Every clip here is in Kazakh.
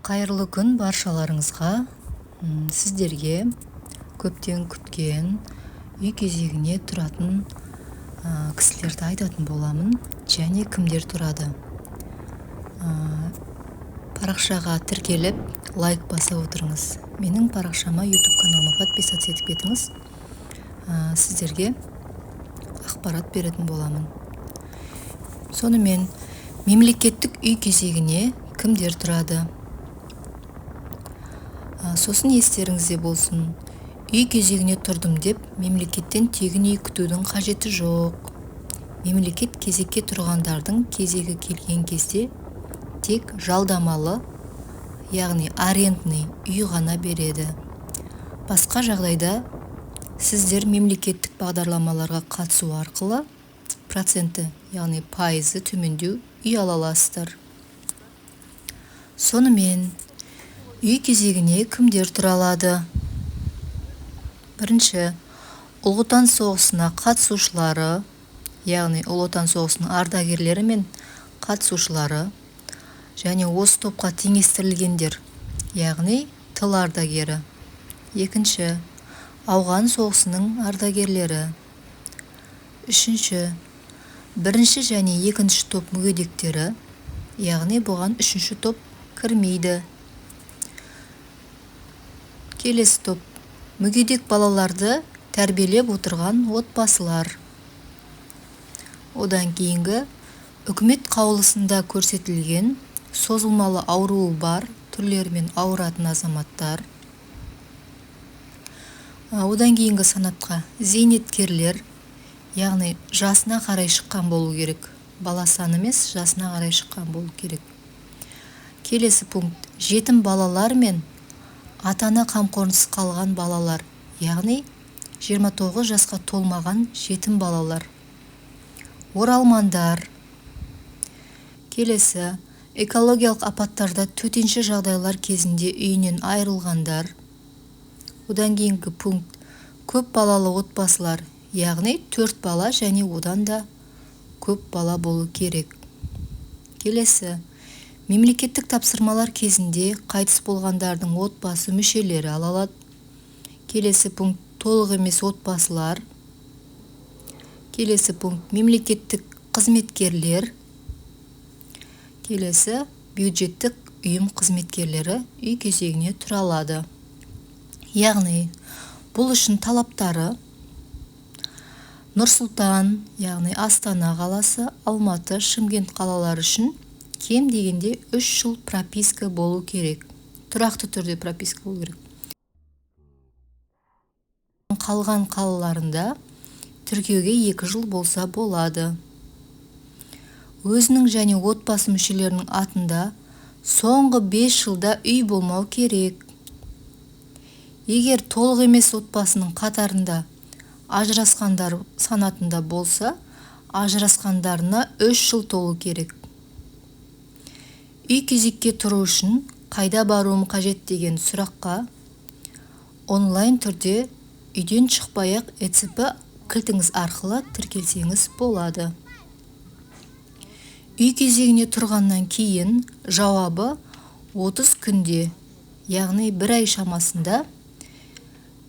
Қайырлы күн баршаларыңызға. Сіздерге көптен күткен үй кезегіне тұратын кісілерді айтатын боламын және кімдер тұрады. Парақшаға тіркеліп, лайк баса отырыңыз. Менің парақшама, YouTube каналыма подписаться етіп кетіңіз. Сіздерге ақпарат беретін боламын. Сонымен, мемлекеттік үй кезегіне кімдер тұрады? Сосын естеріңізде болсын, үй кезегіне тұрдым деп мемлекеттен тегін үй күтудің қажеті жоқ. Мемлекет кезекке тұрғандардың кезегі келген кезде тек жалдамалы, яғни арендный үй ғана береді. Басқа жағдайда сіздер мемлекеттік бағдарламаларға қатысу арқылы проценті, яғни пайызы төмендеу үй ала аласыздар. Сонымен, үй кезегіне кімдер тұра алады? Бірінші, Ұлы Отан соғысына қатысушылары, яғни Ұлы Отан соғысының ардагерлері мен қатысушылары және осы топқа теңестірілгендер, яғни тыл ардагері. Екінші, Ауған соғысының ардагерлері. Үшінші, бірінші және екінші топ мүгедектері, яғни бұған үшінші топ кірмейді. Келесі топ мүгедек балаларды тәрбиелеп отырған отбасылар. Одан кейінгі үкімет қаулысында көрсетілген созылмалы ауруы бар түрлерімен ауыратын азаматтар. Одан кейінгі санатқа зейнеткерлер, яғни жасына қарай шыққан болу керек. Бала саны емес, жасына қарай шыққан болу керек. Келесі пункт жетім балалар мен ата-ана қамқорынсыз қалған балалар, яғни 29 жасқа толмаған жетім балалар. Оралмандар. Келесі экологиялық апаттарда төтенше жағдайлар кезінде үйінен айырылғандар. Одан кейінгі пункт көп балалы отбасылар, яғни 4 бала және одан да көп бала болу керек. Келесі мемлекеттік тапсырмалар кезінде қайтыс болғандардың отбасы мүшелері ала алады. Келесі пункт толық емес отбасылар. Келесі пункт мемлекеттік қызметкерлер. Келесі бюджеттік ұйым қызметкерлері үй кезегіне тұра алады. Яғни бұл үшін талаптары Нұр-Сұлтан, яғни Астана қаласы, Алматы, Шымкент қалалары үшін кем дегенде 3 жыл прописка болу керек. Тұрақты түрде прописка болу керек. Қалған қалаларында тіркеуге 2 жыл болса болады. Өзінің және отбасы мүшелерінің атында соңғы 5 жылда үй болмау керек. Егер толық емес отбасының қатарында ажырасқандар санатында болса, ажырасқандарына 3 жыл толу керек. Үй кезекке тұру үшін қайда баруым қажет деген сұраққа онлайн түрде үйден шықпай-ақ ЭЦП кілтіңіз арқылы тіркелсеңіз болады. Үй кезегіне тұрғаннан кейін жауабы 30 күнде, яғни бір ай шамасында,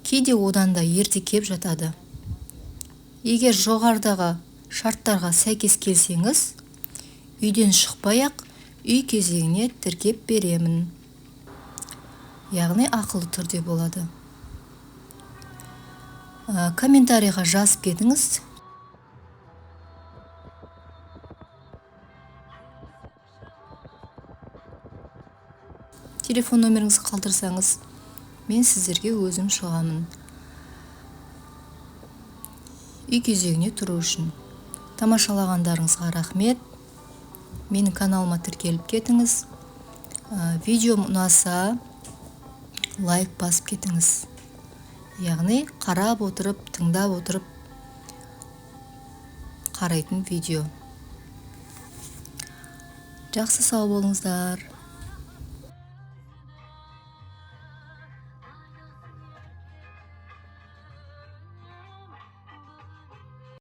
кейде одан да ерте кеп жатады. Егер жоғарыдағы шарттарға сәйкес келсеңіз, үйден шықпай-ақ үй кезегіне тіркеп беремін. Яғни ақылы түрде болады. Комментарийға жазып кетіңіз. Телефон номеріңізді қалдырсаңыз, мен сіздерге өзім шығамын. Үй кезегіне тұру үшін. Тамашалағандарыңызға рахмет. Менің каналыма тіркеліп кетіңіз. Видеом ұнаса, лайк басып кетіңіз. Яғни қарап отырып, тыңдап отырып қарайтын видео. Жақсы, сау болыңыздар.